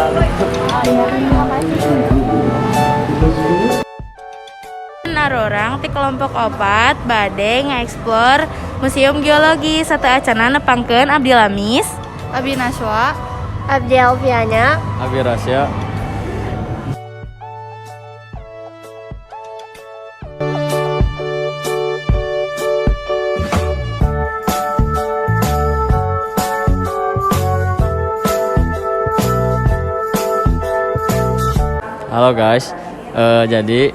Oh iya, makasih. Arurang ti kelompok 4 bade ngaeksplor Museum Geologi sateuacanna nepangkeun Abdi Lamis, Abi Naswa, Abdi Alfiana, Abi Rasya. Halo guys, jadi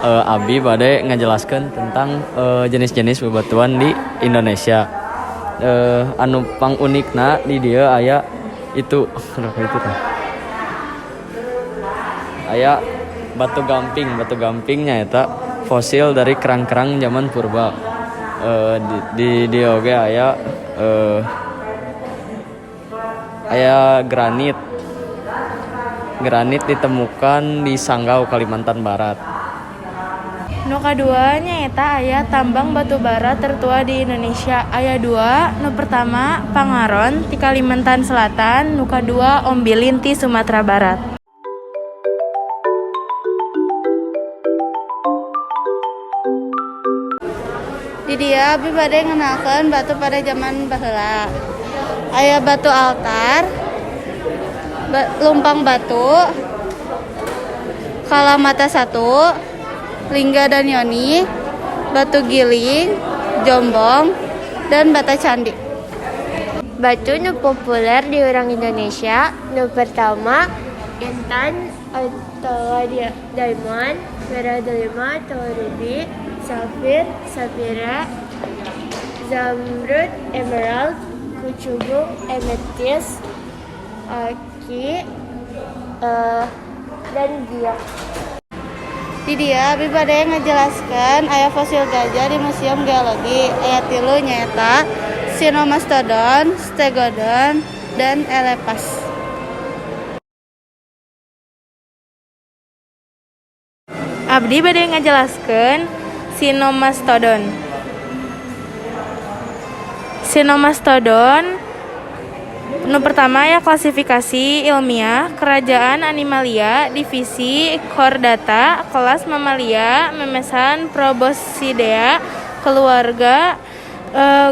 Abi bade ngajelaskan tentang jenis-jenis bebatuan di Indonesia. Anu pang unikna di dieu aya itu itu tah. Aya batu gamping, batu gampingnya eta fosil dari kerang-kerang zaman purba. Di dieu oge aya aya granit. Granit ditemukan di Sanggau, Kalimantan Barat. Nu kadua nyaeta aya tambang batu bara tertua di Indonesia. Aya dua, nu pertama Pangaron ti Kalimantan Selatan, nu kadua Ombilin ti Sumatera Barat. Di dieu abi bade ngenalkeun batu pada zaman baheula. Aya batu altar, lumpang batu, kalamata 1, lingga dan yoni, batu giling, jombong, dan bata candi. Batu nu populer di orang Indonesia, nu pertama intan atau diamond, merah delima atau ruby, safir, safira, zamrud, emerald, kecubung, amethyst, aki, dan giok. Di dieu abi bade ngajelaskeun aya fosil gajah di Museum Geologi. Aya tilu nyaeta Sinomastodon, Stegodon, dan Elephas. Abdi bade ngajelaskeun Sinomastodon. Sinomastodon nu pertama ya klasifikasi ilmiah kerajaan Animalia divisi Chordata kelas Mammalia memesan Proboscidea keluarga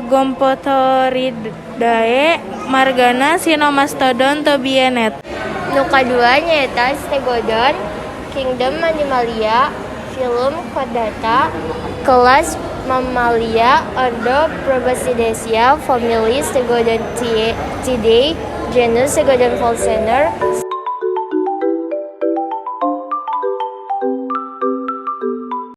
Gomphotheriidae margana Sinomastodon tobienet. Nu kadua nyaeta Stegodon, kingdom Animalia, filum Chordata, kelas Mammalia, ordo Proboscidea, famili Stegodontidae, genus Stegodon Falsener.